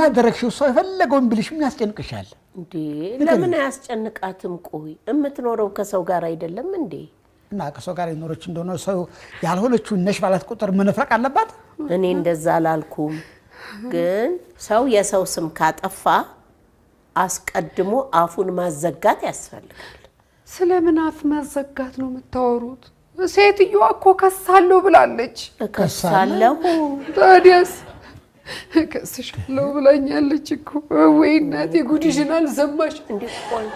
ባላደረግሽው ሰው የፈለገውን ብልሽ ምን ያስጨንቅሻል? እንዴ ለምን አያስጨንቃትም? ቆይ የምትኖረው ከሰው ጋር አይደለም እንዴ? እና ከሰው ጋር የኖረች እንደሆነ ሰው ያልሆነችውን ነሽ ባላት ቁጥር መነፍረቅ አለባት? እኔ እንደዛ አላልኩም፣ ግን ሰው የሰው ስም ካጠፋ አስቀድሞ አፉን ማዘጋት ያስፈልጋል። ስለምን አፍ ማዘጋት ነው የምታወሩት? ሴትዮዋ እኮ ከሳለሁ ብላለች። እከሳለሁ። ታዲያስ እከስሻለሁ ብላኛለች እኮ። ወይ እናቴ ጉድሽን አልሰማሽ።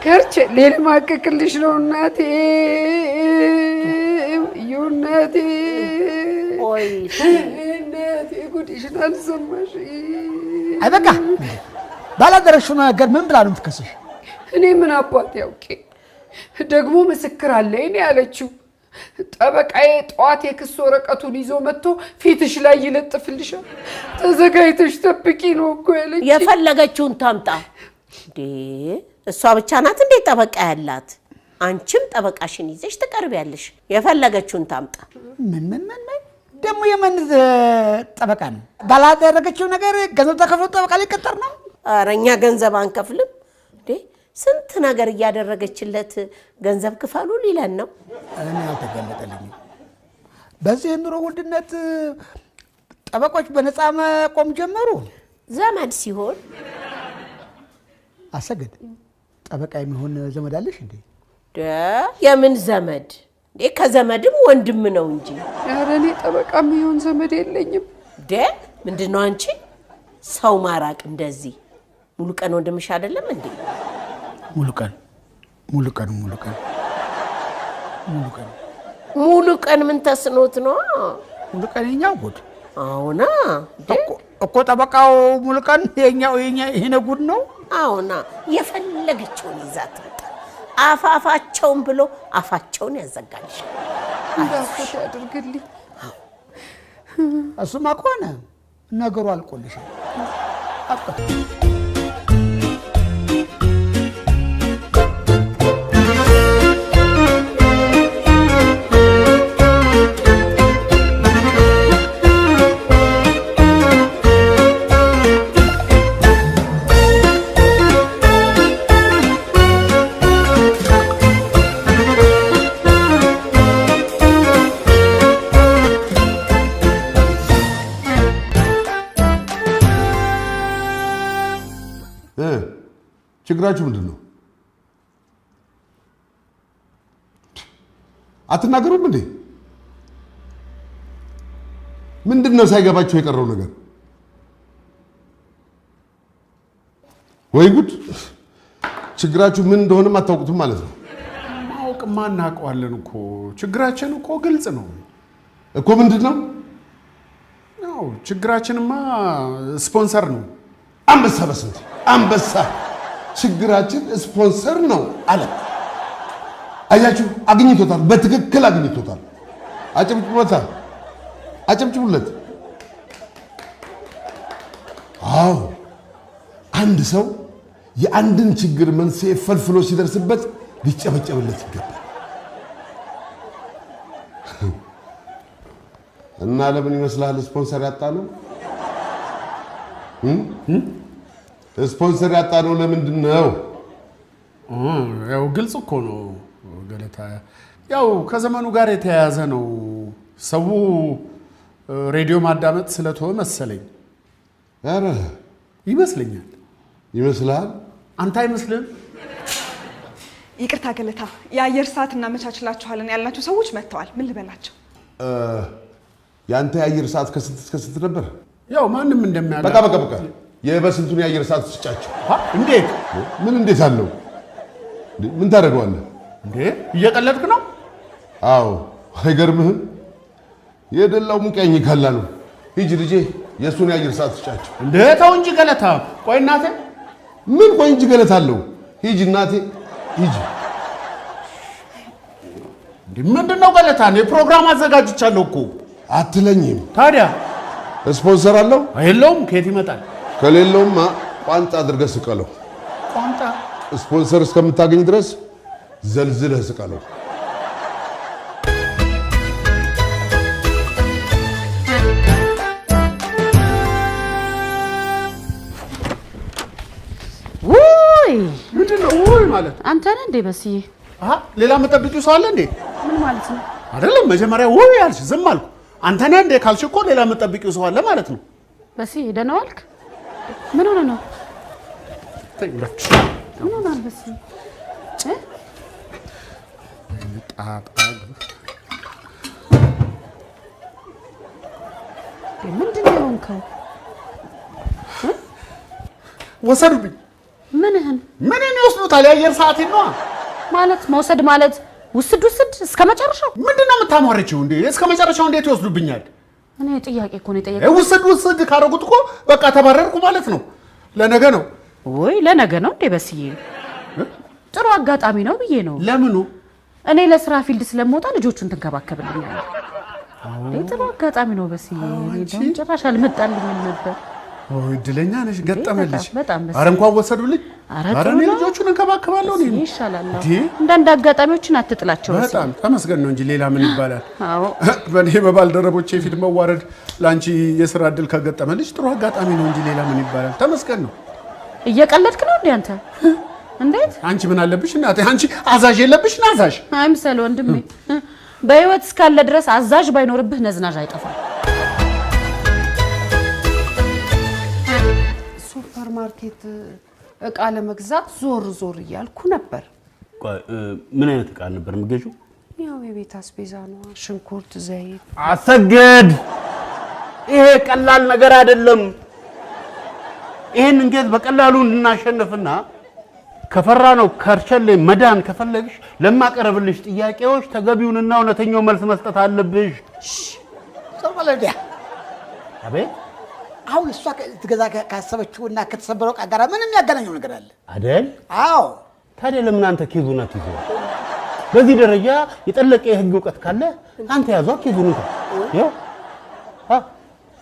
ከርቼ ልማቅቅልሽ ነው እናቴ፣ እየው እናቴ፣ ቆይ እናቴ ጉድሽን አልሰማሽ። አይ በቃ ባላደረግሽው ነገር ምን ብላ ነው የምትከስሽ? እኔ ምን አባቴ ያውቄ። ደግሞ ምስክር አለኝ ነው ያለችው። ጠበቃዬ ጠዋት የክስ ወረቀቱን ይዞ መጥቶ ፊትሽ ላይ ይለጥፍልሻል፣ ተዘጋጅተሽ ጠብቂ ነው እኮ ያለች። የፈለገችውን ታምጣ እንዴ! እሷ ብቻ ናት እንዴ ጠበቃ ያላት? አንቺም ጠበቃሽን ይዘሽ ትቀርቢያለሽ። የፈለገችውን ታምጣ። ምን ምን ምን ምን ደግሞ የማን ጠበቃ ነው? ባላደረገችው ነገር ገንዘብ ተከፍሎ ጠበቃ ሊቀጠር ነው? ኧረ እኛ ገንዘብ አንከፍልም እንዴ! ስንት ነገር እያደረገችለት ገንዘብ ክፈሉ ሊለን ነው። እኔ አልተገለጠልኝም። በዚህ የኑሮ ውድነት ጠበቆች በነፃ መቆም ጀመሩ። ዘመድ ሲሆን አሰግድ ጠበቃ የሚሆን ዘመድ አለሽ እንዴ? የምን ዘመድ እንዴ? ከዘመድም ወንድም ነው እንጂ። ኧረ እኔ ጠበቃ የሚሆን ዘመድ የለኝም። ምንድን ነው አንቺ ሰው ማራቅ እንደዚህ? ሙሉ ቀን ወንድምሽ አይደለም እንዴ? ሙሉ ቀን ሙሉ ቀን ሙሉ ቀን ሙሉ ቀን ሙሉ ቀን ምን ተስኖት ነው? ሙሉ ቀን የኛው ጉድ። አዎና እኮ ጠበቃው ሙሉ ቀን የኛው የኛ ይሄ ጉድ ነው። አዎና የፈለገችውን ይዛ ትምጣ። አፋፋቸውን ብሎ አፋቸውን ያዘጋልሽ። እንዳልኩት ያድርግልኝ። እሱማ ከሆነ ነገሩ አልቆልሻል። አብቃ። ችግራችሁ ምንድን ነው? አትናገሩም እንዴ? ምንድን ነው ሳይገባችሁ የቀረው ነገር? ወይ ጉድ! ችግራችሁ ምን እንደሆነም አታውቁትም ማለት ነው። ማወቅማ እናውቀዋለን እኮ። ችግራችን እኮ ግልጽ ነው እኮ። ምንድን ነው? ያው ችግራችንማ ስፖንሰር ነው። አንበሳ በስንት አንበሳ! ችግራችን ስፖንሰር ነው አለ። አያችሁ፣ አግኝቶታል። በትክክል አግኝቶታል። አጨብጭቡለታል። አጨብጭቡለት። አዎ፣ አንድ ሰው የአንድን ችግር መንስኤ ፈልፍሎ ሲደርስበት ሊጨበጨብለት ይገባል። እና ለምን ይመስልሃል ስፖንሰር ያጣነው? ስፖንሰር ያጣነው ለምንድን ነው? ያው ግልጽ እኮ ነው ገለታ። ያው ከዘመኑ ጋር የተያያዘ ነው። ሰው ሬዲዮ ማዳመጥ ስለተወ መሰለኝ። ኧረ ይመስለኛል። ይመስልሃል? አንተ አይመስልህም? ይቅርታ ገለታ፣ የአየር ሰዓት እናመቻችላችኋለን ያልናቸው ሰዎች መጥተዋል። ምን ልበላቸው? የአንተ የአየር ሰዓት ከስንት እስከ ስንት ነበር? ያው ማንም እንደሚያውቅ በቃ በቃ በቃ የበስንቱን የአየር ሰዓት ስጫቸው። እንዴት? ምን እንዴት አለው? ምን ታደርገዋለህ እንዴ? እየቀለድክ ነው? አዎ፣ አይገርምህም? የደላው ሙቅ ያኝካል አሉ። ሂጂ ልጄ፣ የእሱን የአየር ሰዓት ስጫቸው። እንዴ ተው እንጂ ገለታ። ቆይ እናቴ። ምን ቆይ እንጂ ገለታ አለው? ሂጂ እናቴ፣ ሂጂ። ምንድን ነው ገለታ? እኔ ፕሮግራም አዘጋጅቻለሁ እኮ። አትለኝም? ታዲያ ስፖንሰር አለው? የለውም። ከየት ይመጣል? ከሌለውማ ቋንጣ አድርገህ ስቀለው። ቋንጣ? ስፖንሰር እስከምታገኝ ድረስ ዘልዝለህ ስቀለው። ውይ ምንድን ነው ውይ ማለት? አንተ ነህ እንዴ በስዬ? አሃ ሌላ የምጠብቂው ሰው አለ እንዴ? ምን ማለት ነው? አይደለም መጀመሪያ ውይ አልሽ፣ ዝም አልኩ። አንተ ነህ እንዴ ካልሽ እኮ ሌላ የምጠብቂው ሰው አለ ማለት ነው። በስዬ ደህና ዋልክ? ምን ሆነህ ነው? ምን ሆነሃል በስዬ? ምንድን ነው የሆንከው? ወሰዱብኝ። ምንህን? ምንን ይወስዱታል? የአየር ሰዓቴን ነዋ። ማለት መውሰድ ማለት ውስድ ውስድ እስከ መጨረሻው። ምንድን ነው የምታሟርቺው እንዴ? እስከ መጨረሻው እንዴት ይወስዱብኛል? እኔ ጥያቄ እኮ ነው የጠየቀው። ውስድ ውስድ ካደረጉት እኮ በቃ ተባረርኩ ማለት ነው። ለነገ ነው ወይ ለነገ ነው እንዴ በስዬ? ጥሩ አጋጣሚ ነው ብዬ ነው። ለምኑ? እኔ ለስራ field ስለምወጣ ልጆቹን ትንከባከብልኛለህ። ጥሩ አጋጣሚ ነው በስዬ። እኔ ጭራሽ አልመጣልኝም ነበር። እድለኛ ነሽ፣ ገጠመልሽ። በጣም ኧረ እንኳን ወሰዱልኝ። ኧረ እኔ ልጆቹን እንከባከባለሁ። እኔ ይሻላል። አንዳንድ አጋጣሚዎችን አትጥላቸው። በጣም ተመስገን ነው እንጂ ሌላ ምን ይባላል? አዎ በእኔ በባልደረቦቼ ፊት መዋረድ ለአንቺ የስራ እድል ከገጠመልሽ ጥሩ አጋጣሚ ነው እንጂ ሌላ ምን ይባላል? ተመስገን ነው። እየቀለድክ ነው እንዴ አንተ? እንዴት አንቺ ምን አለብሽ እናቴ? አንቺ አዛዥ የለብሽ? አዛዥ አይምሰል ወንድሜ። በህይወት እስካለ ድረስ አዛዥ ባይኖርብህ ነዝናዥ አይጠፋም። ሱፐር ማርኬት እቃ ለመግዛት ዞር ዞር እያልኩ ነበር። ምን አይነት እቃ ነበር የምትገዢው? ያው የቤት አስቤዛ ነው፣ ሽንኩርት፣ ዘይት። አሰግድ፣ ይሄ ቀላል ነገር አይደለም። ይሄን እንጌት በቀላሉ እንድናሸንፍና ከፈራ ነው ከርቸሌ መዳን ከፈለግሽ ለማቀርብልሽ ጥያቄዎች ተገቢውንና እውነተኛው መልስ መስጠት አለብሽ። አቤት። አሁን እሷ ትገዛ ካሰበችውና ከተሰበረው ዕቃ ጋር ምንም ያገናኘው ነገር አለ አይደል? አዎ። ታዲያ ለምን አንተ case ኡን አትይዘው? በዚህ ደረጃ የጠለቀ የህግ እውቀት ካለ አንተ ያዟ case ኡን እንኳን። ያው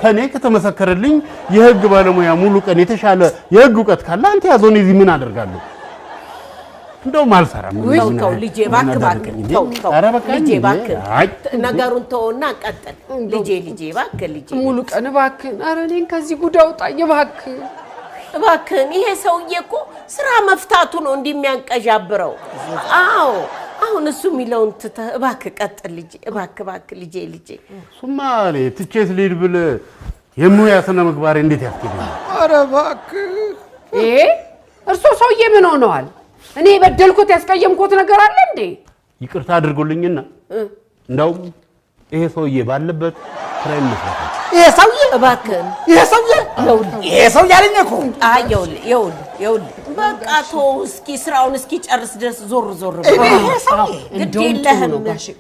ከኔ ከተመሰከረልኝ የህግ ባለሙያ ሙሉ ቀን የተሻለ የህግ እውቀት ካለ አንተ ያዘው። እኔ እዚህ ምን አደርጋለሁ? እንደውም አልሰራም። ተው ልጄ እባክህ እባክህ ተው ተው ልጄ እባክህ ነገሩን ተውና ቀጥል። ልጄ ልጄ እባክህ ልጄ ሙሉ ቀን እባክህን፣ ኧረ እኔን ከዚህ ጉድ አውጣኝ እባክህ እባክህን። ይሄ ሰውዬ እኮ ስራ መፍታቱ ነው እንዲህ የሚያንቀዣብረው። አዎ አሁን እሱ የሚለውን ትተህ እባክህ ቀጥል ልጄ እባክህ እባክህ ልጄ ልጄ። እሱማ እኔ ትቼስ ልሂድ ብል የሙያ ስነ ምግባሬ እንዴት ያስኬደኛል? ኧረ እባክህ እርሶ ሰውዬ ምን ሆነዋል? እኔ የበደልኩት ያስቀየምኩት ነገር አለ እንዴ? ይቅርታ አድርጎልኝና እንደውም ይሄ ሰውዬ ባለበት ስራዬን መስራት። ይሄ ሰውዬ እባክህን፣ ይሄ ሰውዬ ይሄ ሰውዬ አለኝ እኮ። አይ ይኸውልህ ይኸውልህ ይኸውልህ በቃ ተወው እስኪ ስራውን እስኪ ጨርስ ድረስ ዞር ዞር ግድ የለህም።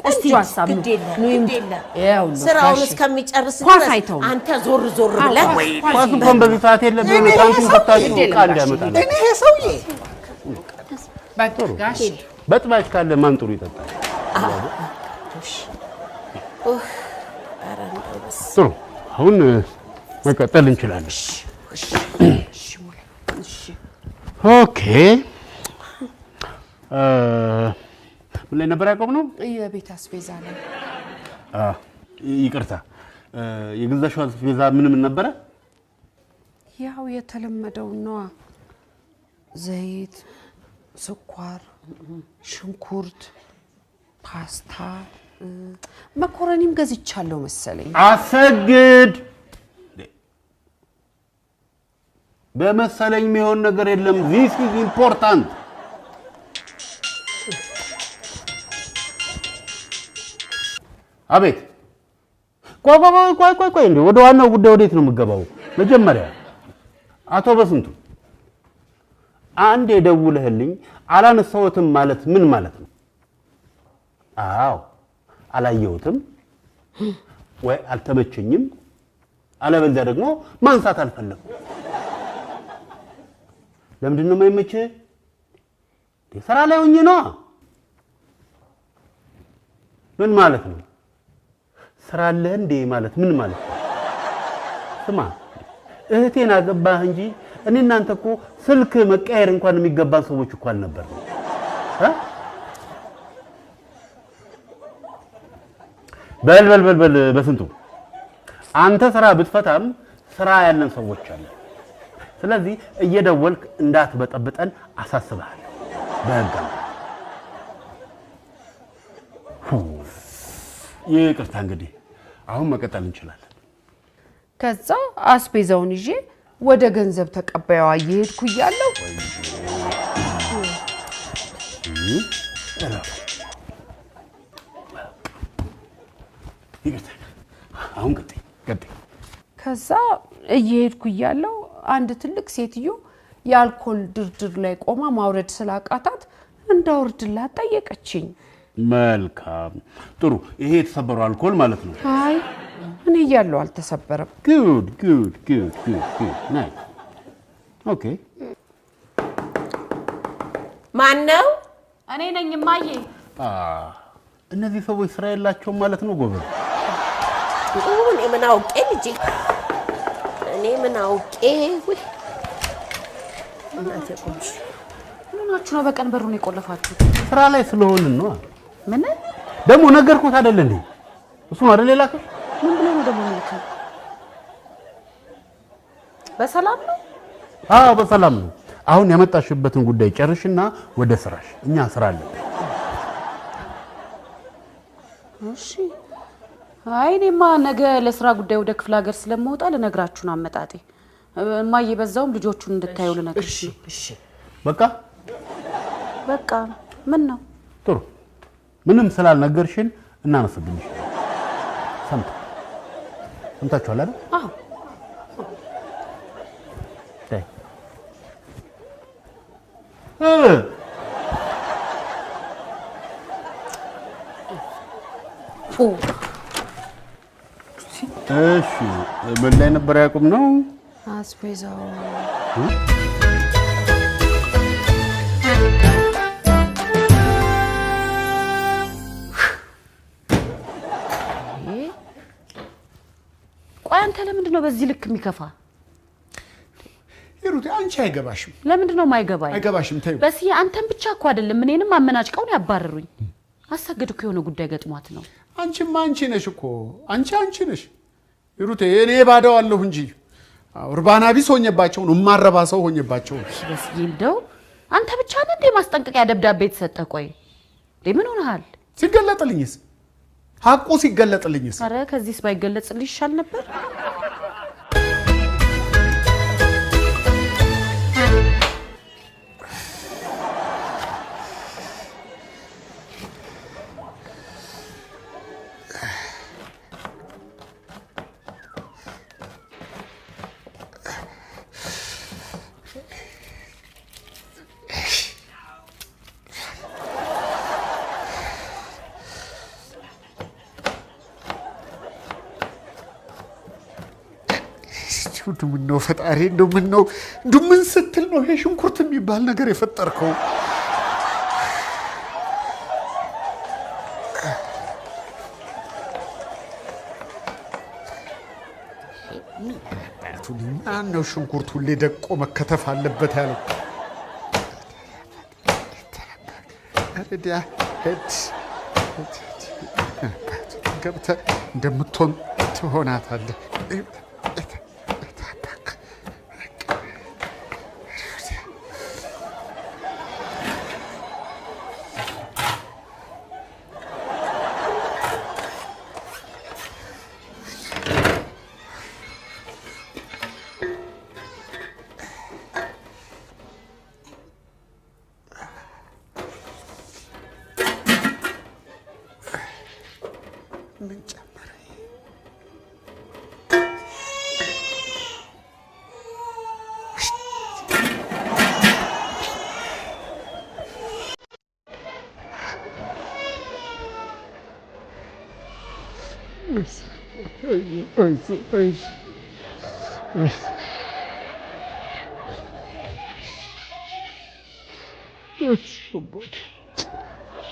ቆንጆ ሀሳብ ነው። ግድ የለህም። ስራውን እስከሚጨርስ ድረስ አንተ ዞር ዞር ብለህ ኳስ እንኳን በዚህ ሰዓት የለም። ሳንቲም ፈታችሁ ዕቃ እንዲያመጣ እኔ ይሄ ሰውዬ በጥባጭ ካለ ማን ጥሩ ይጠጣል? ጥሩ፣ አሁን መቀጠል እንችላለን። Okay፣ ምን ላይ ነበር ያቆምነው? የቤት አስቤዛ ላይ። ይቅርታ፣ የገዛሽው አስቤዛ ምን ምን ነበረ? ያው የተለመደው ነዋ፣ ዘይት፣ ስኳር፣ ሽንኩርት፣ ፓስታ፣ መኮረኒም ገዝቻለሁ መሰለኝ። አሰግድ፣ በመሰለኝ የሚሆን ነገር የለም። This is important። አቤት። ቆይ ቆይ ቆይ ቆይ፣ እንዴ ወደ ዋናው ጉዳይ ወዴት ነው የምገባው? መጀመሪያ አቶ በስንቱ አንዴ ደውለህልኝ አላነሳሁትም ማለት ምን ማለት ነው? አዎ አላየሁትም ወይ አልተመቸኝም፣ አለበለዚያ ደግሞ ማንሳት አልፈለኩም። ለምንድን ነው የማይመችህ? ስራ ላይ ሆኜ ነዋ። ምን ማለት ነው? ስራ አለህ እንዴ ማለት ምን ማለት ነው? ስማ እህቴን አገባህ እንጂ እኔ እናንተ እኮ ስልክ መቀየር እንኳን የሚገባን ሰዎች እኮ አልነበርንም። በል በል በል በል በስንቱ አንተ ስራ ብትፈታም ስራ ያለን ሰዎች አለ። ስለዚህ እየደወልክ እንዳትበጠብጠን አሳስብሃለሁ። በህግ አምላክ። ይቅርታ እንግዲህ አሁን መቀጠል እንችላለን። ከዛ አስቤዛውን ይዤ ወደ ገንዘብ ተቀባይዋ እየሄድኩ እያለሁ ይቅርታ፣ አሁን ቀጥይ ቀጥይ። ከዛ እየሄድኩ እያለሁ አንድ ትልቅ ሴትዮ የአልኮል ድርድር ላይ ቆማ ማውረድ ስላቃታት እንዳወርድላት ጠየቀችኝ። መልካም ጥሩ። ይሄ የተሰበረው አልኮል ማለት ነው። አይ እኔ እያለሁ አልተሰበረም። Good good good good good nice okay። ማን ነው? እኔ ነኝ እማዬ። እነዚህ ሰዎች ስራ የላቸውም ማለት ነው ጎበዝ። እኔ ምን አውቄ ልጄ፣ እኔ ምን አውቄ። ውይ እናቴ ቆምሽ። ምን ሆናችሁ ነው በቀን በሩን የቆለፋችሁት? ስራ ላይ ስለሆንን ነው። ምን ደግሞ ነገርኩት አይደል እንዴ? እሱ ነው አይደል የላከው? ምን ብሎ ነው ደግሞ የሚልከው? በሰላም ነው? አዎ በሰላም ነው። አሁን ያመጣሽበትን ጉዳይ ጨርሽና ወደ ስራሽ። እኛ ስራ አለብን። እሺ። አይ እኔማ ነገ ለስራ ጉዳይ ወደ ክፍለ ሀገር ስለምወጣ ልነግራችሁ ነው አመጣጤ። እማዬ በዛውም ልጆቹን እንድታዩ ልነግርሽ ነው። እሺ በቃ በቃ ምን ነው? ጥሩ። ምንም ስላልነገርሽን እናመሰግንሽ። ሰምታ ሰምታችኋል አይደል? አዎ። ተይ እሺ ምን ላይ ነበር ያቆምነው? አስቤዛው ቆይ አንተ ለምንድን ነው በዚህ ልክ የሚከፋ? ሂሩቴ አንቺ አይገባሽም። ለምንድን ነው የማይገባኝ? አይገባሽም። ተይው በስዬ አንተን ብቻ እኮ አይደለም እኔንም አመናጭቀው ነው ያባረሩኝ። አሰግድ እኮ የሆነ ጉዳይ ገጥሟት ነው። አንቺማ አንቺ ነሽ እኮ አንቺ አንቺ ነሽ ሂሩቴ። እኔ ባዳው አለሁ እንጂ እርባና ቢስ ሆኜባቸው ነው፣ የማረባ ሰው ሆኜባቸው ነው። በስዬ እንደው አንተ ብቻ ነህ እንዴ ማስጠንቀቂያ ደብዳቤ የተሰጠ? ቆይ እንዴ ምን ሆነሃል? ሲገለጥልኝስ ሀቁ ሲገለጥልኝስ? ኧረ ከዚህስ ባይገለጽልኝ ይሻል ነበር። እንደው ምነው ፈጣሪ፣ እንደው ምነው፣ እንደው ምን ስትል ነው ይሄ ሽንኩርት የሚባል ነገር የፈጠርከው? ማነው ሽንኩርት ሁሌ ደቆ መከተፍ አለበት ያለው? ገብተህ እንደምትሆን ትሆናታለህ። ምን ጨመረ?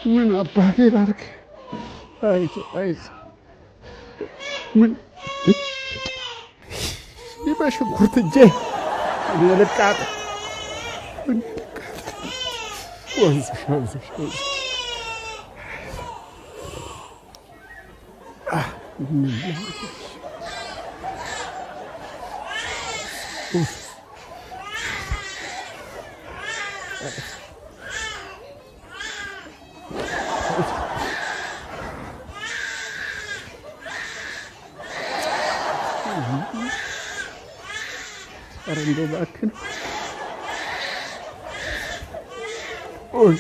ምን አባቴ ላድርግ? አይዞህ አይዞህ ምን በሽንኩርት እጄ እኔ ልቃጥ እኔ ልቃጥ። ወንዝሽ ወንዝሽ ወንዝሽ ምን ላድርግ? ኧረ እንደው እባክህን ኦይ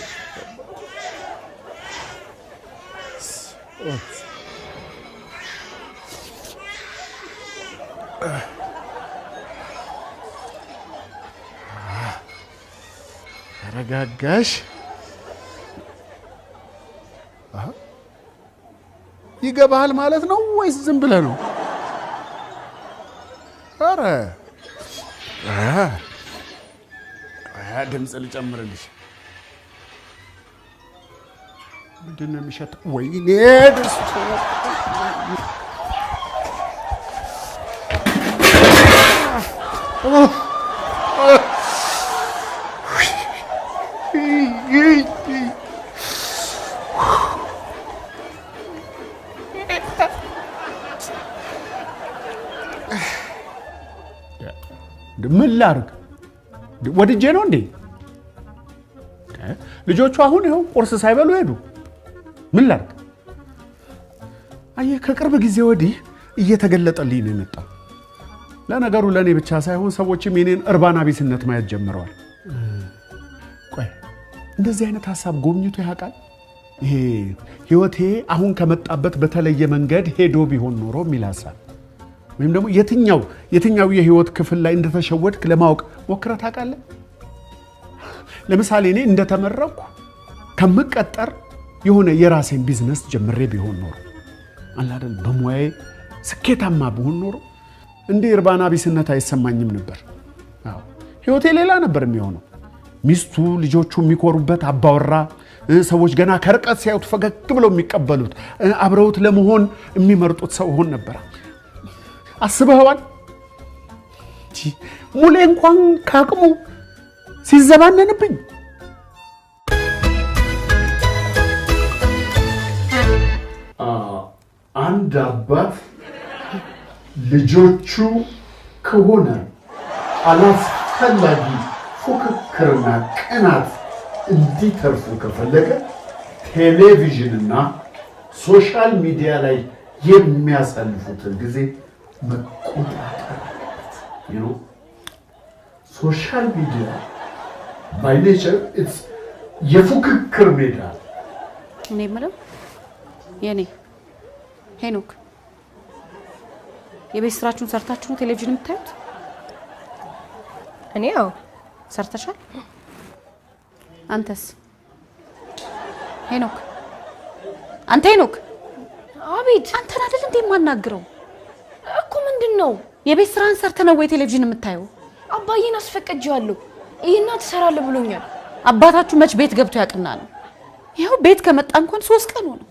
ተረጋጋሽ። ይገባሃል ማለት ነው ወይስ ዝም ብለህ ነው? ኧረ ድምፅ ልጨምርልሽ። ምንድን ነው የሚሸተው? ወይኔ ድስቱ! ምን ላድርግ? ወድጄ ነው እንዴ? ልጆቹ አሁን ይኸው ቁርስ ሳይበሉ ሄዱ። ምን ላድርግ? አየህ፣ ከቅርብ ጊዜ ወዲህ እየተገለጠልኝ ነው የመጣው። ለነገሩ ለእኔ ብቻ ሳይሆን ሰዎችም የኔን እርባና ቢስነት ማየት ጀምረዋል። ቆይ እንደዚህ አይነት ሀሳብ ጎብኝቶ ያውቃል? ይሄ ህይወቴ አሁን ከመጣበት በተለየ መንገድ ሄዶ ቢሆን ኖሮ የሚል ሀሳብ ወይም ደግሞ የትኛው የህይወት ክፍል ላይ እንደተሸወድክ ለማወቅ ሞክረህ ታውቃለህ? ለምሳሌ እኔ እንደተመረቅኩ ከምቀጠር የሆነ የራሴን ቢዝነስ ጀምሬ ቢሆን ኖሮ አለ አይደል፣ በሙያዬ ስኬታማ ብሆን ኖሮ እንዲህ እርባና ቢስነት አይሰማኝም ነበር። አዎ ህይወቴ ሌላ ነበር የሚሆነው። ሚስቱ ልጆቹ የሚኮሩበት አባወራ፣ ሰዎች ገና ከርቀት ሲያዩት ፈገግ ብለው የሚቀበሉት፣ አብረውት ለመሆን የሚመርጡት ሰው ሆን ነበር። አስበኸዋል? ሙሌ እንኳን ካቅሙ ሲዘባነንብኝ። አንድ አባት ልጆቹ ከሆነ አላስፈላጊ ፉክክርና ቅናት እንዲተርፉ ከፈለገ ቴሌቪዥንና social media ላይ የሚያሳልፉትን ጊዜ መቆጣጠር አለበት። Social media by nature it's የፉክክር ሜዳ። እኔ የምለው የኔ ሄኖክ፣ የቤት ስራችሁን ሰርታችሁ ነው ቴሌቪዥን የምታዩት? እኔ ያው ሰርተሻል። አንተስ ሄኖክ? አንተ ሄኖክ! አቤት። አንተን አይደል እንዴ የማናግረው? እኮ ምንድን ነው? የቤት ስራን ሰርተህ ነው ወይ ቴሌቪዥን የምታየው? አባዬን አስፈቅጄዋለሁ። ይሄና ትሰራለህ ብሎኛል። አባታችሁ መች ቤት ገብቶ ያቅና ነው? ይኸው ቤት ከመጣ እንኳን 3 ቀን ሆነው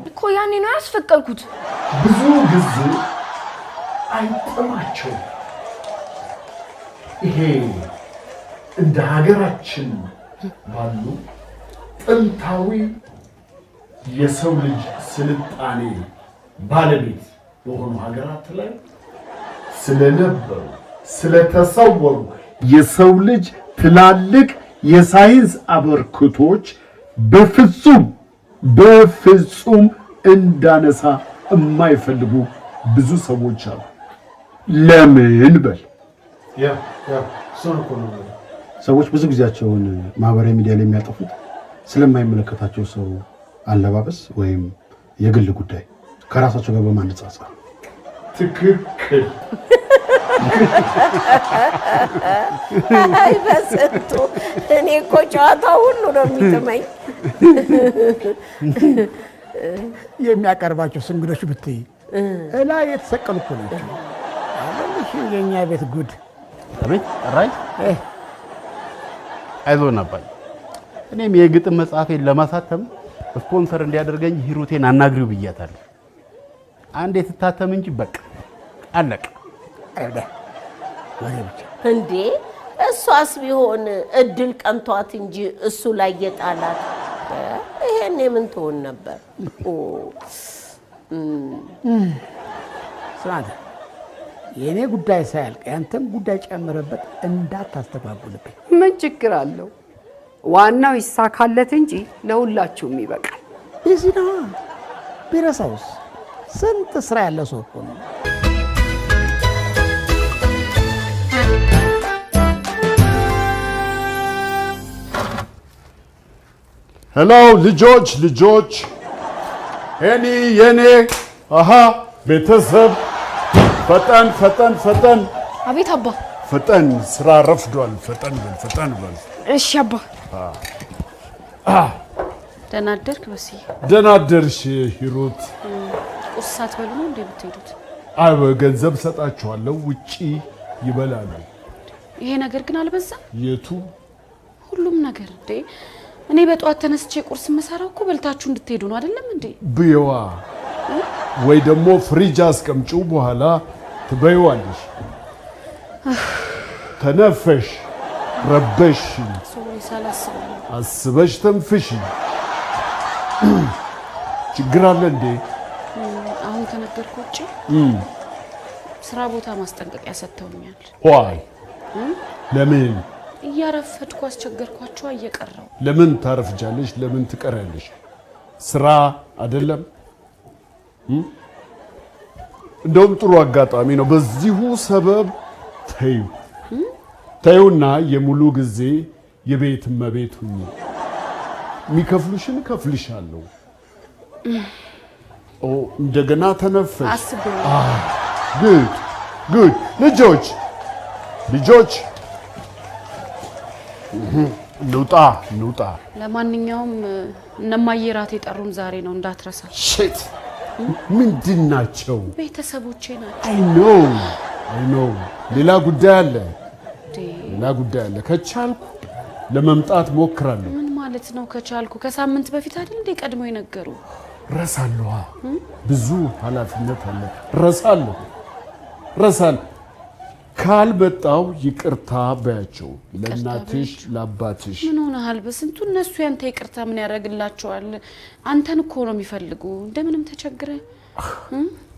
እኮ። ያኔ ነው ያስፈቀድኩት። ብዙ ጊዜ አይጥማቸውም። ይሄ እንደ ሀገራችን ባሉ ጥንታዊ የሰው ልጅ ስልጣኔ ባለቤት በሆኑ ሀገራት ላይ ስለነበሩ ስለተሰወሩ የሰው ልጅ ትላልቅ የሳይንስ አበርክቶች በፍጹም በፍጹም እንዳነሳ የማይፈልጉ ብዙ ሰዎች አሉ። ለምን በል ያ ያ እሱን እኮ ነው ሰዎች ብዙ ጊዜያቸውን ማህበራዊ ሚዲያ ላይ የሚያጠፉት ስለማይመለከታቸው ሰው አለባበስ ወይም የግል ጉዳይ ከራሳቸው ጋር በማነጻጸር። ትክክል። አይ በስንቱ እኔ እኮ ጨዋታው ሁሉ ነው የሚጥመኝ። የሚያቀርባቸው እንግዶች ብትይ እላይ የተሰቀሉ እኮ ናቸው። አለልሽ የኛ ቤት ጉድ። አቤት ጠራኝ። አይዞን አባይ፣ እኔም የግጥም መጽሐፌን ለማሳተም ስፖንሰር እንዲያደርገኝ ሂሩቴን አናግሪው ብያታለሁ። አንዴ ትታተም እንጂ በቃ አለቀ። እንዴ እሷስ ቢሆን እድል ቀንቷት እንጂ እሱ ላይ የጣላት ይሄኔ ምን ትሆን ነበር? ስማ አንተ፣ የእኔ ጉዳይ ሳያልቅ ያንተም ጉዳይ ጨምረበት እንዳታስተጓጉልብኝ። ምን ችግር አለው? ዋናው ይሳካለት እንጂ ለሁላችሁም ይበቃል። Busy ነዋ። ቢረሳውስ? ስንት ስራ ያለው ሰው እኮ ነው። Hello ልጆች፣ ልጆች፣ ሄኒ የኔ አሃ ቤተሰብ፣ ፈጠን ፈጠን ፈጠን። አቤት አባ። ፈጠን፣ ስራ ረፍዷል። ፈጠን በል ፈጠን በል። እሺ አባ። ደህና አደርክ በስዬ? ደህና አደርሽ ሂሩት። ቁርስ ሳትበሉ ነው እንዴ የምትሄዱት? አይ ገንዘብ ሰጣችኋለሁ፣ ውጪ ይበላሉ። ይሄ ነገር ግን አልበዛም? የቱ? ሁሉም ነገር እንዴ። እኔ በጠዋት ተነስቼ ቁርስ የምሰራው እኮ በልታችሁ እንድትሄዱ ነው አይደለም እንዴ? ብየዋ ወይ ደግሞ ፍሪጅ አስቀምጪው፣ በኋላ ትበይዋለሽ። ተነፈሽ፣ ረበሽ፣ Sorry ሳላስበው ነው። አስበሽ ተንፍሽ። ችግር አለ እንዴ? አሁን ከነገርኩ ውጭ ስራ ቦታ ማስጠንቀቂያ ሰጥተውኛል። Why? ለምን? እያረፈድኩ አስቸገርኳቸው እየቀረው። ለምን ታረፍጃለሽ? ለምን ትቀሪያለሽ? ስራ አይደለም? እንደውም ጥሩ አጋጣሚ ነው። በዚሁ ሰበብ ተዩ ተዩና የሙሉ ጊዜ የቤት እመቤት ሁኚ። የሚከፍሉሽን እከፍልሻለሁ። ኦ እንደገና ተነፈሽ። አስቤው። Good good። ልጆች ልጆች እንውጣ እንውጣ። ለማንኛውም እነማዬ እራት የጠሩን ዛሬ ነው እንዳትረሳ። Shit፣ ምንድን ናቸው? ቤተሰቦቼ ናቸው። I know I know። ሌላ ጉዳይ አለ፣ ሌላ ጉዳይ አለ። ከቻልኩ ለመምጣት ሞክራለሁ። ምን ማለት ነው ከቻልኩ? ከሳምንት በፊት አይደል እንዴ ቀድሞ የነገሩ? ረሳለሁ። ብዙ ኃላፊነት አለ። ረሳለሁ ረሳለሁ። ካልመጣሁ ይቅርታ በያቸው ለእናትሽ ለአባትሽ። ምን ሆነሃል? በስንቱ እነሱ ያንተ ይቅርታ ምን ያደርግላቸዋል? አንተን እኮ ነው የሚፈልጉ። እንደምንም ተቸግረ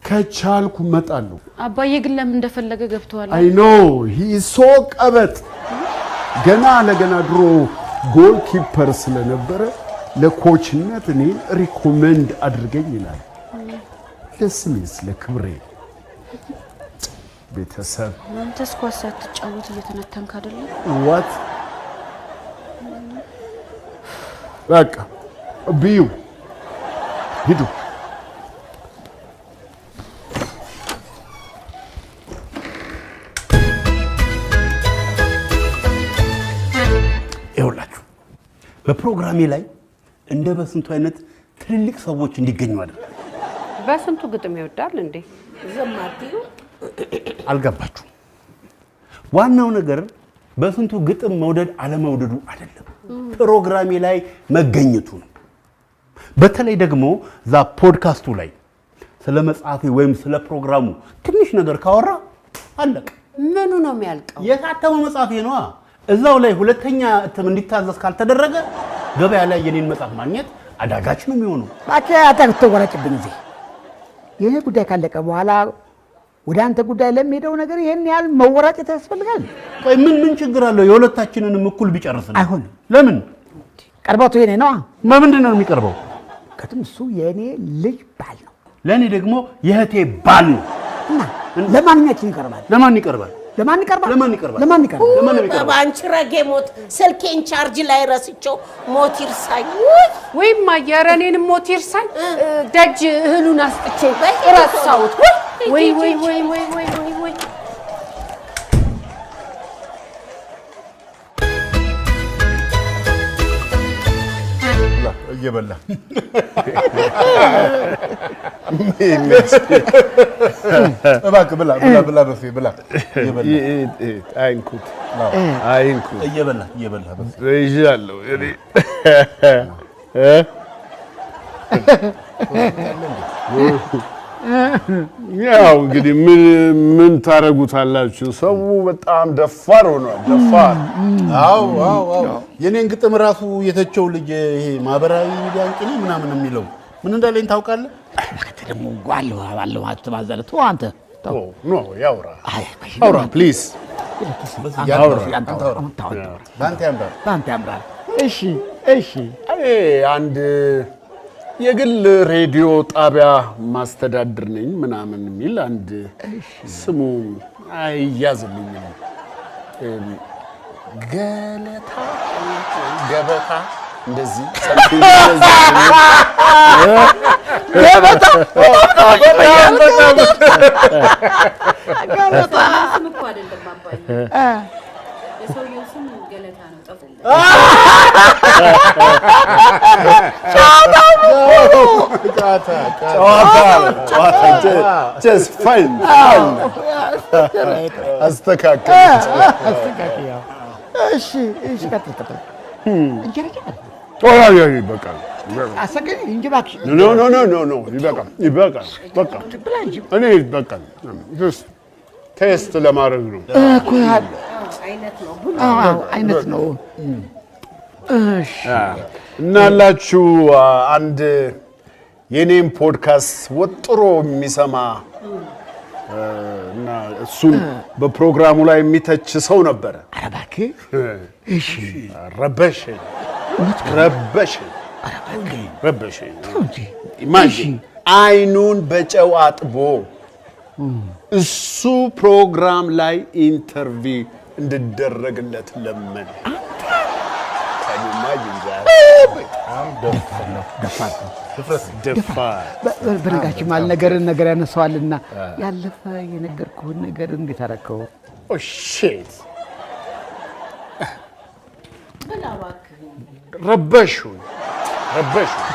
ከቻልኩ እመጣለሁ። አባዬ ግን ለምን እንደፈለገ ገብተዋል። I know he so ቀበጥ። ገና ለገና ድሮ goalkeeper ስለነበረ ለ coach ነት እኔ recommend አድርገኝ ይላል። ለስሜስ ለክብሬ ቤተሰብ። አንተስ ኳስ ሳትጫወት እየተነተንክ አይደለም? What በቃ ብዩ ሂዱ። ይኸውላችሁ በፕሮግራሜ ላይ እንደ በስንቱ አይነት ትልልቅ ሰዎች እንዲገኙ አደርጋለሁ። በስንቱ ግጥም ይወዳል እንዴ? ዝም አትዩ። አልገባችሁም? ዋናው ነገር በስንቱ ግጥም መውደድ አለመውደዱ አይደለም፣ ፕሮግራሜ ላይ መገኘቱ ነው። በተለይ ደግሞ እዛ ፖድካስቱ ላይ ስለ መጽሐፌ ወይም ስለ ፕሮግራሙ ትንሽ ነገር ካወራ አለቀ። ምኑ ነው የሚያልቀው? የታተመው መጽሐፌ ነዋ። እዛው ላይ ሁለተኛ እትም እንዲታዘዝ ካልተደረገ ገበያ ላይ የኔን መጽሐፍ ማግኘት አዳጋች ነው የሚሆነው። እባክህ አትወራጭብኝ። እዚህ የኔ ጉዳይ ካለቀ በኋላ ወደ አንተ ጉዳይ ለሚሄደው ነገር ይሄን ያህል መወራጨት ያስፈልጋል? ቆይ ምን ምን ችግር አለው? የሁለታችንንም እኩል ቢጨርስ ነው። አይሆንም። ለምን? ቀርበቱ የኔ ነዋ። በምንድን ነው የሚቀርበው? ከትም እሱ የኔ ልጅ ባል ነው። ለእኔ ደግሞ የእህቴ ባል ነው። እና ለማንኛችን ይቀርባል? ለማን ይቀርባል? ለማን ይቀርባል? ለማን ይቀርባል? ለማን ይቀርባል? ለማን ነው የሚቀርበው? በአንቺ ረጌ ሞት ስልኬን ቻርጅ ላይ ረስቼው ሞት ይርሳኝ። ወይ እማዬ፣ ኧረ እኔንም ሞት ይርሳኝ። ደጅ እህሉን አስጥቼ ረሳሁት። ወይ ወይ ወይ ወይ ወይ ወይ ወይ እየበላ እባክህ ብላ ብላ ብላ በፌ ብላ አይንኩት አይንኩት። እየበላ እየበላ በፌ ይዣለሁ እኔ ያው እንግዲህ ምን ምን ታረጉታላችሁ? ሰው በጣም ደፋር ሆኗል። ደፋር። አዎ አዎ አዎ። የኔን ግጥም ራሱ የተቸው ልጅ ይሄ ማህበራዊ ሚዲያ እንቅኔ ምናምን የሚለው ምን እንዳለኝ ታውቃለህ? ደግሞ አለሁ አለሁ አትባዛለህ። ተው አንተ። No ያውራ አውራ please። በአንተ ያምራል። እሺ እሺ። አንድ የግል ሬዲዮ ጣቢያ ማስተዳድር ነኝ ምናምን የሚል አንድ ስሙ አይያዝልኝም። ገለታ ገበታ እንደዚህ ገበታ ገለታ ስም እኮ አይደለም አባዬ፣ የሰውየው ስም ገለታ ነው። እሺ እሺ፣ ቀጥል ቀጥል። እንጀራ ይበቃል። አሰገኝ እንጂ እባክሽ። No no no no no፣ ይበቃል ይበቃል። በቃ እኔ ይበቃል። Taste ለማድረግ ነው እኮ አይነት ነው። እሺ እናላችሁ አንድ የኔም ፖድካስት ወጥሮ የሚሰማ እና እሱን በፕሮግራሙ ላይ የሚተች ሰው ነበረ። ኧረ እባክህ። እሺ ረበሸኝ ረበሸኝ ረበሸኝ። Imagine አይኑን በጨው አጥቦ እሱ ፕሮግራም ላይ interview እንድደረግለት ለመነ። በነጋችን ማለት ነገርን ነገር ያነሳዋልና ያለፈ የነገርኩህን ነገር እንዴት አደረከው? Shit ረበሹኝ ረበሹኝ።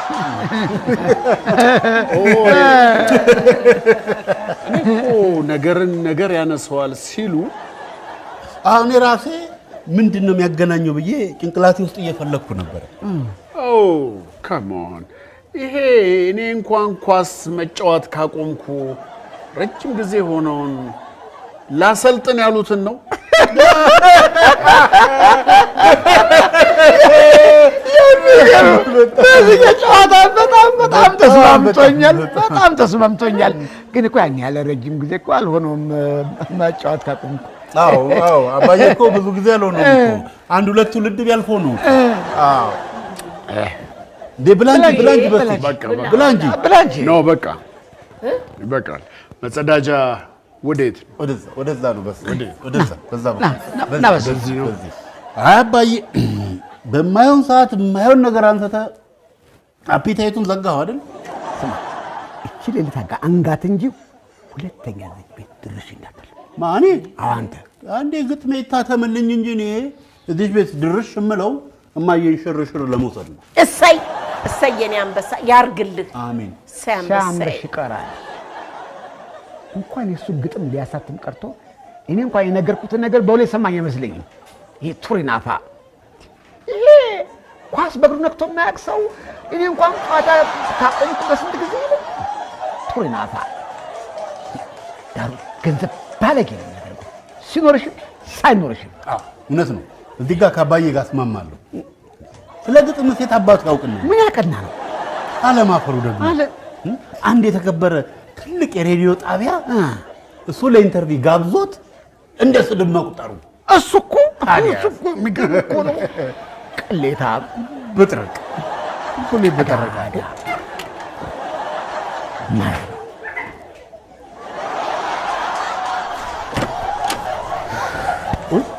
እኔ እኮ ነገርን ነገር ያነሳዋል ሲሉ አሁን ራሴ ምንድን ነው የሚያገናኘው ብዬ ጭንቅላቴ ውስጥ እየፈለግኩ ነበር። Oh come on፣ ይሄ እኔ እንኳን ኳስ መጫወት ካቆምኩ ረጅም ጊዜ ሆነውን ላሰልጥን ያሉትን ነው። በዚህ ጨዋታ በጣም በጣም ተስማምቶኛል፣ በጣም ተስማምቶኛል። ግን እኮ ያን ያለ ረጅም ጊዜ እኮ አልሆነውም መጫወት ካቆምኩ። አዎ አዎ፣ አባዬ እኮ ብዙ ጊዜ አልሆነውም እኮ አንድ ሁለት ትውልድ ቢያልፈው ነው። አዎ እንዴ ብላ እንጂ ብላ እንጂ ብላ እንጂ ብላ እንጂ። No በቃ ይበቃል። መጸዳጃ ወዴት? ወደዛ ወደዛ ነው። በስ ወደዛ በዛ በዚህ ነው። አይ አባዬ በማይሆን ሰዓት የማይሆን ነገር አንስተህ appetite ኡን ዘጋኸው አይደል? ስማ እቺ ሌሊት አንጋት እንጂ ሁለተኛ እዚህ ቤት ድርሽ እንዳትል። ማን? አንተ። አንዴ ግጥሜ ይታተምልኝ እንጂ እኔ እዚህ ቤት ድርሽ የምለው እማዬን ሽርሽር ለመውሰድ ነው። እሰይ እሰይ፣ የኔ አንበሳ ያርግልህ። አሜን። እሰይ አንበሳዬ። ይቀራል እንኳን የእሱ ግጥም ሊያሳትም ቀርቶ እኔ እንኳን የነገርኩትን ነገር በውል የሰማኝ አይመስለኝም። ይሄ ቱሪናፋ ይሄ ኳስ በእግሩ ነክቶ የማያውቅ ሰው እኔ እንኳን ጨዋታ ካቆምኩ በስንት ጊዜ ነው። ቱሪናፋ ዳሩ ገንዘብ ባለጌ ነው የሚያደርገው፣ ሲኖርሽም ሳይኖርሽም። እውነት ነው። እዚህ ጋር ከአባዬ ጋር እስማማለሁ። ስለ ግጥም ሴት አባቱ ያውቅና ምን ያቀና ነው አለማፈሩ ደግሞ አንድ የተከበረ ትልቅ የሬዲዮ ጣቢያ እሱ ለ interview ጋብዞት እንደ ስድብ መቁጠሩ እሱ እኮ የሚገርም እኮ ነው። ቅሌታ ብጥርቅ ሁሌ ብጥርቅ።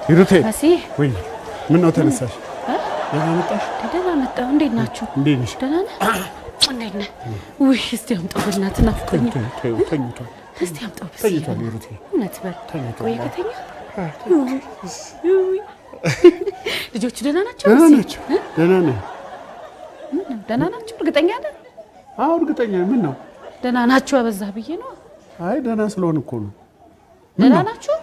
ሂሩቴ ወይ ምን ነው ተነሳሽ? ደህና መጣሽ? ደህና መጣሁ። እንዴት ናችሁ? እንዴት ነሽ? ደህና ነህ? እንዴት ነህ? ውይ እስቲ አምጣው በእናትህ ናፍቆኛል። ተኝቷል። እስቲ አምጣው ተኝቷል። ሂሩቴ እውነት በል ወይ ከተኛ። ልጆቹ ደህና ናቸው? ደህና ናቸው። ደህና ነህ? ደህና ናቸው? እርግጠኛ ነህ? አዎ እርግጠኛ ነኝ። ምን ነው ደህና ናቸው አበዛህ ብዬ ነው። አይ ደህና ስለሆነ እኮ ነው። ደህና ናቸው?